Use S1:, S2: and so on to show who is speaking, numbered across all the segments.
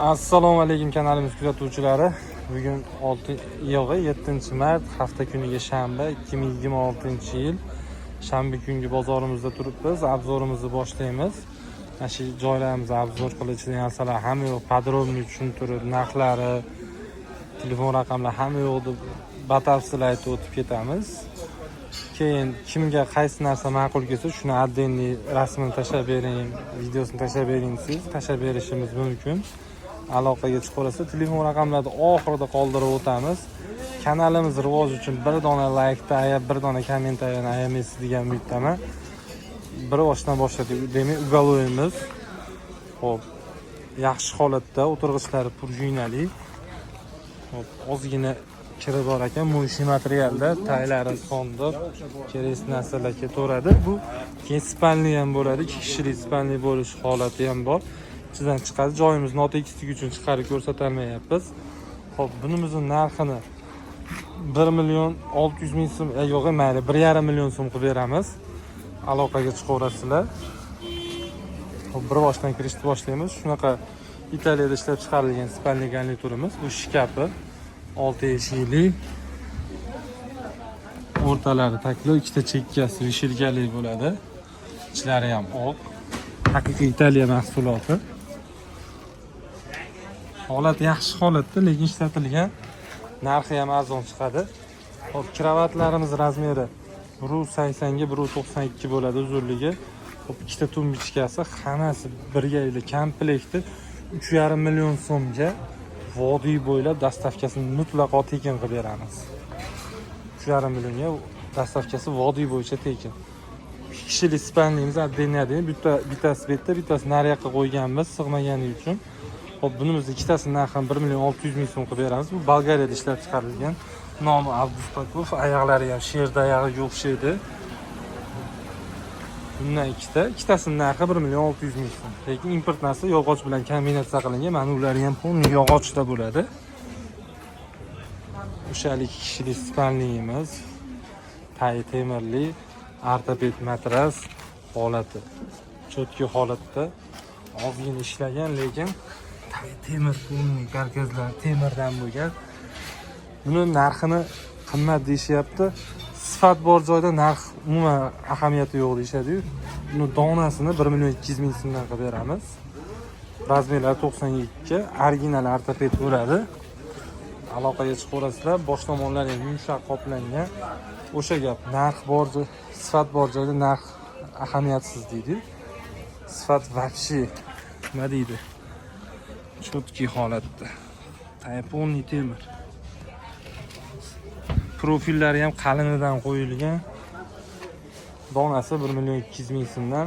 S1: Assalomu alaykum kanalimiz kuzatuvchilari. Bugun 6 yo'q, 7 mart hafta kuniga shanba 2026-yil. Shanba kungi bozorimizda turibmiz. Обзор imizni boshlaymiz. Mana shu joylarimizni обзор qilib, narsalar hamma yo'q, подробный tushuntirib, narxlari, telefon raqamlari hamma yo'q deb batafsil aytib o'tib ketamiz. Keyin kimga qaysi narsa ma'qul kelsa, shuni отдельный rasmini tashlab bering, videosini tashlab bering desangiz, tashlab berishimiz mumkin. Aloqaga chiqaverasiz. Telefon raqamlarini oxirida qoldirib o'tamiz. Kanalimiz rivoji uchun bir dona laykni ayab, bir dona kommentariyani ayamaysiz degan umiddaman. Bir boshdan boshladik. Demak, уголок imiz xo'p, yaxshi holatda, o'tirg'ichlari пружинали. Xo'p, ozgina kiri bor ekan, моющий materialda, taylari sondiq, kerakli narsalar ketaveradi. Bu keyin спальный ham bo'ladi, ikki kishilik спальный bo'lish holati ham bor. Ichidan chiqadi. Joyimiz notekisligi uchun chiqarib ko'rsatolmayapmiz. Xo'p, bunimizni narxini 1 million 600 ming so'm, yo'q, mayli, 1,5 million so'm qilib beramiz. Aloqaga chiqaverasizlar. Xo'p, bir boshdan kirishni boshlaymiz. Shunaqa Italiyada ishlab chiqarilgan спальный garniturimiz. Bu shkafi 6 eshikli. O'rtalari takli, ikkita chekkasi вешалка li bo'ladi. Ichlari ham oq. Haqiqiy Italiya mahsuloti. Holat yaxshi holatda, lekin ishlatilgan. Narxi ham arzon chiqadi. Xo'p, kravatlarimiz размер i 1.80 ga 1.92 bo'ladi uzunligi. Xo'p, ikkita тумбочка si hammasi birgalikda komplekti 3,5 million so'mga vodiy bo'ylab доставка sini mutlaqo tekin qilib beramiz. 3,5 millionga доставка si vodiy bo'yicha tekin. Ikki kishilik спальный miz отдельный, bitta bittasi bu yerda, bittasi nariyoqqa qo'yganmiz sig'magani uchun. Xo'p, bunimiz ikkitasini narxini 1 million 600 ming so'm qilib beramiz. Bu Bolgariyada ishlab chiqarilgan. Nomi Avgust. Oyoqlari ham sherda oyog'iga o'xshaydi. Bundan ikkita, ikkitasini narxi 1 million 600 ming so'm. Lekin import narsa, yog'och bilan kombinatsiya qilingan. Mana ular ham полный yog'ochda bo'ladi. O'shal ikki kishilik спальный imiz tayi temirli, ortoped matras holati. Чёткий holatda, ozgina ishlagan, lekin tayi temir, полный karkaslar temirdan bo'lgan. Buni narxini qimmat deyishyapti. Sifat bor joyda narx umuman ahamiyati yo'q deyishadi-yu. Buni donasini 1 million 200 ming so'mdan qilib beramiz. Размер lari 92, original ortoped bo'ladi. Aloqaga chiqaverasizlar. Bosh tomonlari ham yumshoq qoplangan. O'sha gap, narx bor, sifat bor joyda narx ahamiyatsiz deydi. Sifat вообще nima deydi? Чёткий holatda. Полный temir. Profillari ham qalinidan qo'yilgan. Donasi 1 million 200 ming so'mdan.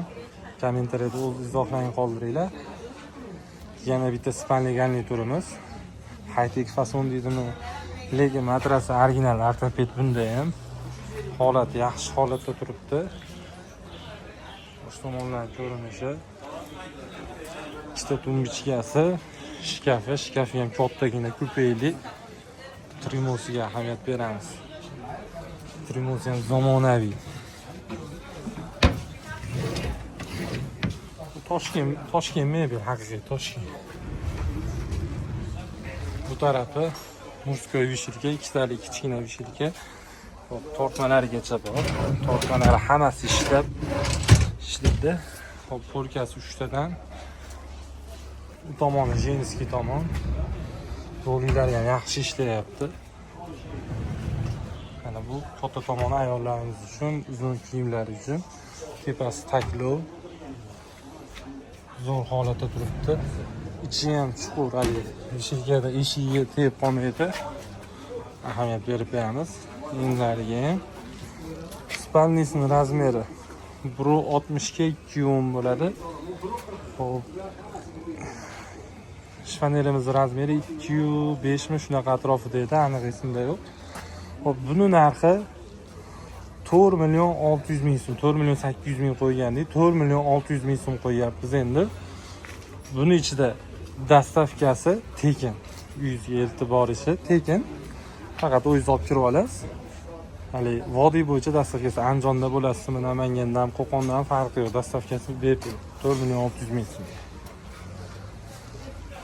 S1: Kommentariyada o'z izohlaringni qoldiringlar. Yana bitta спальный garniturimiz. High-tech fason deydimi? Lekin matrasi original ortoped bunda ham. Holat yaxshi holatda turibdi. Bosh tomondan ko'rinishi. Ikkita тумбочка si, shkafi, shkafi ham kattagina kupeli. Trimosiga ahamiyat beramiz. Trimosi ham zamonaviy. Bu Toshkent, Toshkent mebel, haqiqiy Toshkent. Bu tarafi мужской вешалка, ikkitalik kichkina вешалка. Xo'p, tortmalarigacha bor. Tortmalari hammasi ishlab ishlaydi. Xo'p, полка si uchtadan. Bu tomoni женский tomon. Roliklari ham yaxshi ishlayapti. Mana bu katta tomoni ayollarimiz uchun, uzun kiyimlar uchun. Tepasi taklov. Zo'r holatda turibdi. Ichi ham chuqur, haligi вешалка da eshigiga tegib qolmaydi. Ahamiyat berib beramiz. Enlariga ham. Спальный sini размер i 1.60 ga 2.10 bo'ladi. Xo'p. Шифоньер imiz размер i 2.5 mi, shunaqa atrofida edi, aniq esimda yo'q. Xo'p, buni narxi 4 million 600 ming so'm, 4 million 800 ming qo'ygandik, 4 million 600 ming so'm qo'yyapmiz endi. Buni ichida доставка si tekin. Uyingizga eltib borishi tekin. Faqat o'zingiz olib kirib olasiz. Hali vodiy bo'yicha доставка si Andijonda bo'lasizmi, Namangandan, Qo'qondan farqi yo'q. Доставка si bepul. 4 million 600 ming so'm.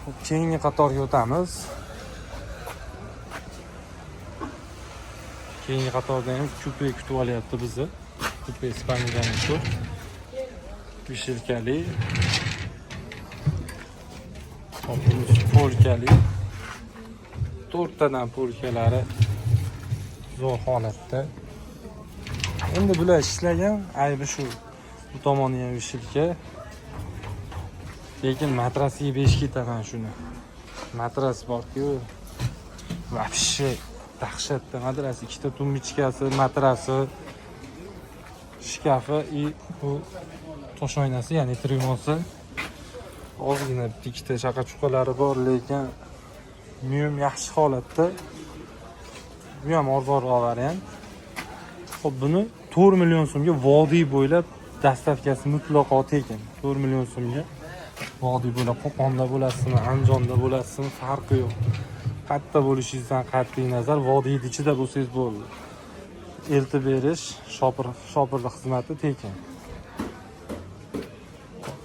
S1: Xo'p, keyingi qatorga o'tamiz. Keyingi qatorda ham kupe kutib olyapti bizni. Kupe spalniyaning shu. Vishirkali. Hop, bunisi polkali. To'rttadan polkalari zo'r holatda. Endi bular ishlagan, aybi shu. Bu tomoni ham vishirka. Lekin matrasiga 5 ketaman shuni. Matras bor-ku. Вообще dahshatda matras, ikkita tumbichkasi, matrasi, shkafi и bu tosh oynasi, ya'ni tryumosi. Ozgina bitta ikkita chaqa-chuqalari bor, lekin muyum yaxshi holatda. Bu ham arzonroq variant. Xo'p, buni 4 million so'mga vodiy bo'ylab dastavkasi mutlaqo tekin. 4 million so'mga vodiy bo'ylab Qo'qonda bo'lasizmi, Andijonda bo'lasizmi, farqi yo'q. Qayerda bo'lishingizdan qat'iy nazar, vodiyni ichida bo'lsangiz bo'ldi. Eltib berish, shopirlik xizmati tekin.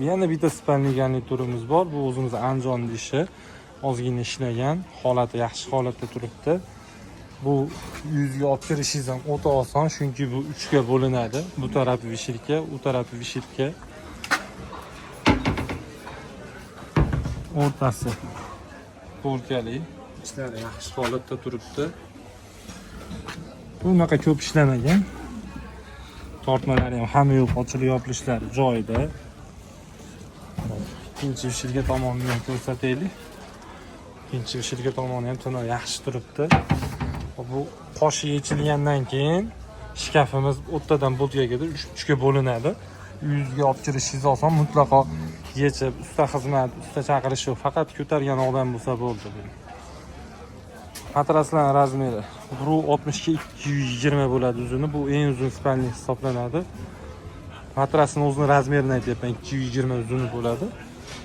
S1: Yana bitta spalniganli turimiz bor. Bu o'zimiz Andijonning ishi. Ozgina ishlagan, holati yaxshi holatda turibdi. Bu yuzga olib kirishingiz ham o'ta oson, chunki bu 3 ga bo'linadi. Bu tarafi vishirka, u tarafi vishirka. O'rtasi polkali. Ishlari yaxshi holatda turibdi. Bu unaqa ko'p ishlamagan. Tortmalari ham hamma yo'q, ochilib yopilishlari joyida. Ikkinchi vishirka tomonini ham ko'rsataylik. Ikkinchi vishirka tomoni ham tiniq yaxshi turibdi. Bu qoshi yechilgandan keyin shkafimiz o'rtadan bo'ltgagada 3 ga bo'linadi. Yuzga olib kirishingiz oson, mutlaqo yechib, usta xizmat, usta chaqirish yo'q, faqat ko'targan odam bo'lsa bo'ldi. Matraslar razmeri 1.60 ga 220 bo'ladi uzuni. Bu eng uzun spalnik hisoblanadi. Matrasini o'zini razmerini aytyapman, 220 uzuni bo'ladi.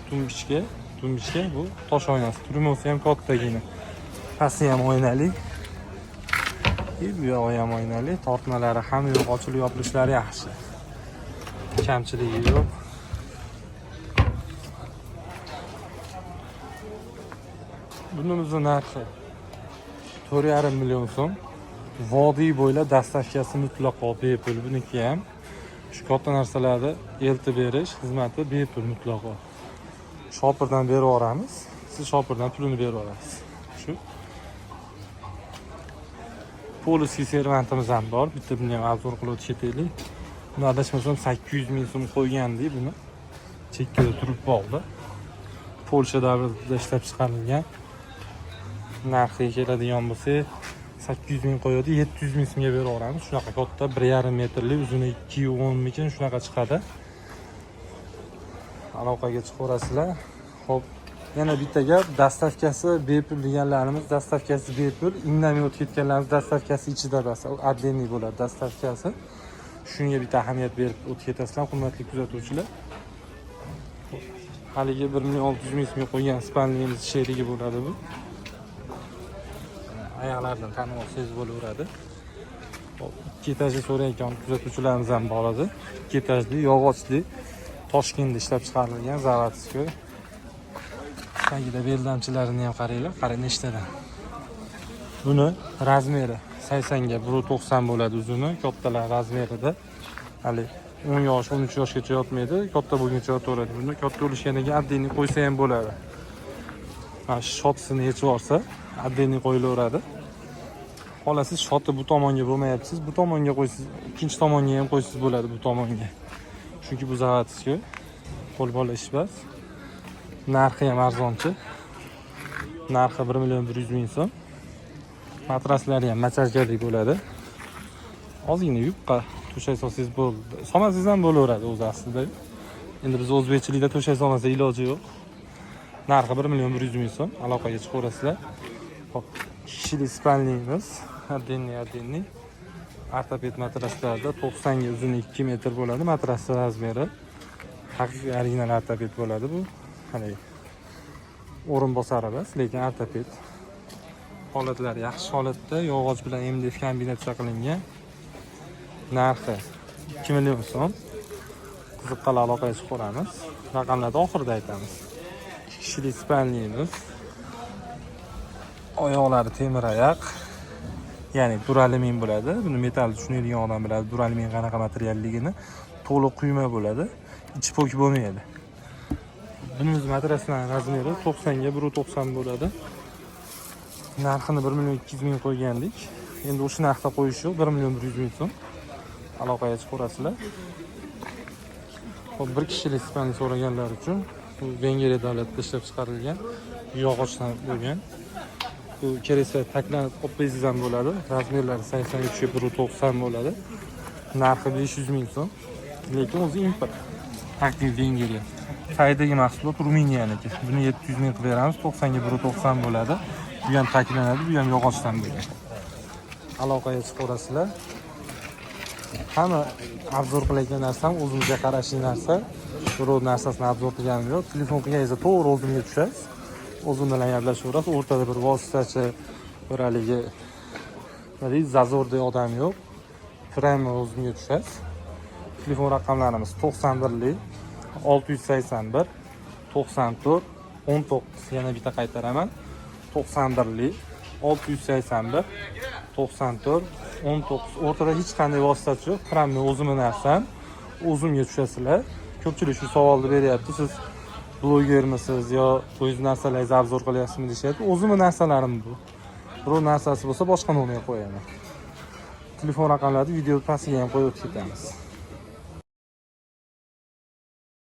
S1: Tumbichka bu tosh oynasi. Turmosi ham kattagina. Pasti ham oynali. Bu yog'i ham oynali. Tortmalari ham yo'q, ochilib yopilishlari yaxshi. Kamchiligi yo'q. Bunimizni narxi 4,5 million so'm. Vodiy bo'ylab dastavkasi mutlaqo bepul. Buniki ham shu katta narsalarni eltib berish xizmati bepul mutlaqo. Shopirdan berib yuboramiz. Siz shopirdan pulini berib yuborasiz. Shu. Polskiy servantimiz ham bor. Bitta buni ham obzor qilib o'tib ketaylik. Buni adashmasam 800 ming so'm qo'ygandik buni. Chekkada turib qoldi. Polsha davlatida ishlab chiqarilgan. Narxiga keladigan bo'lsak 800 ming qo'yadi, 700 ming so'mga berib yuboramiz. Shunaqa katta 1,5 metrli, uzuni 210 mikin shunaqa chiqadi. Aloqaga chiqaverasizlar. Xo'p, yana bitta gap, dastavkasi bepul deganlarimiz, dastavkasi bepul, indamay o'tib ketganlarimiz dastavkasi ichida emas, отдельный bo'ladi dastavkasi. Shunga bitta ahamiyat berib o'tib ketasizlar, hurmatli kuzatuvchilar. Haligi 1 million 600 ming so'mga qo'ygan spalnimiz sherigi bo'ladi bu. Oyoqlaridan tanib olsangiz bo'laveradi. Hop, 2 etajli so'rayotgan kuzatuvchilarimiz ham bor edi. 2 etajli, yog'ochli, Toshkentda ishlab chiqarilgan заводской. Tagida beldamchilarini ham qaranglar, qarang nechtadan. Buni razmeri 80 ga 1.90 bo'ladi uzuni, kattalar razmerida. Hali 10 yosh, 13 yoshgacha yotmaydi, katta bo'lguncha yotaveradi. Buni katta bo'lishganiga keyin отдельный qo'ysa ham bo'ladi. Mana shu shotisini yechib olsa, отдельный qo'yilaveradi. Xolasiz shoti bu tomonga bo'lmayapsiz, bu tomonga qo'ysiz, ikkinchi tomonga ham qo'ysiz bo'ladi bu tomonga. Chunki bu заводской, qo'l bola ish emas. Narxi ham arzonchi. Narxi 1 million 100 ming so'm. Matraslari ham machalkali bo'ladi. Ozgina yupqa to'shak solsangiz bo'ldi. Solmasangiz ham bo'laveradi o'zi aslida. Endi biz o'zbekchilikda to'shak solmasa iloji yo'q. Narxi 1 million 100 ming so'm. Aloqaga chiqaverasizlar. Hop, kishilik spalnimiz отдельный отдельный. Ortoped matraslarda 90 ga uzuni 2 metr bo'ladi matrasning razmeri. Haqiqiy original ortoped bo'ladi bu. Haligi o'rinbosar emas, lekin ortoped. Holatlari yaxshi holatda, yog'och bilan MDF kombinatsiya qilingan. Narxi 2 million so'm. Qiziqqanlar aloqaga chiqaveramiz. Raqamlarni oxirida aytamiz. 2 Kishilik спальник imiz. Oyoqlari temir oyoq. Ya'ni duralumin bo'ladi. Buni metall tushunadigan odam biladi duralumin qanaqa materialligini. To'liq quyma bo'ladi. Ichi po'k bo'lmaydi. Bunimiz matraslar размер i 90 ga 1.90 bo'ladi. Narxini 1 million 200 ming qo'ygandik. Endi o'sha narxda qo'yish yo'q, 1 million 100 ming so'm. Aloqaga chiqaverasizlar. Xo'p, bir kishilik спальник so'raganlar uchun bu Vengriya davlatida ishlab chiqarilgan, yog'ochdan bo'lgan. Bu keraksa taklanib olib qo'ysangiz ham bo'ladi. Размер lari 83 ga 1.90 bo'ladi. Narxi 500 ming so'm. Lekin o'zi import. Taqdim Vengriya. Tagidagi mahsulot Ruminiyaniki. Buni 700 ming qilib beramiz. 90 ga 1.90 bo'ladi. Bu ham taklanadi, bu ham yog'ochdan bo'lgan. Aloqaga chiqaverasizlar. Hamma обзор qilayotgan narsam o'zimizga qarashli narsa. Birov narsasini обзор qilganim yo'q. Telefon qilganingizda to'g'ri o'zimga tushasiz. O'zim bilan gaplashaverasiz. O'rtada bir vositachi, bir haligi, nima deydi, зазор dek odam yo'q. Прямо o'zimga tushasiz. Telefon raqamlarimiz 91lik 681 94 19. Yana bitta qaytaraman. 91lik 681 94 19. O'rtada hech qanday vositachi yo'q. Прямо o'zimni narsam. O'zimga tushasizlar. Ko'pchilik shu savolni beryapti. Siz blogermisiz yo o'zingiz narsalaringizni обзор qilyapsizmi deyishyapti. O'zimni narsalarim bu. Birov narsasi bo'lsa, boshqa nomerga qo'yaman. Telefon raqamlarini video pastiga ham qo'yib o'tib ketamiz.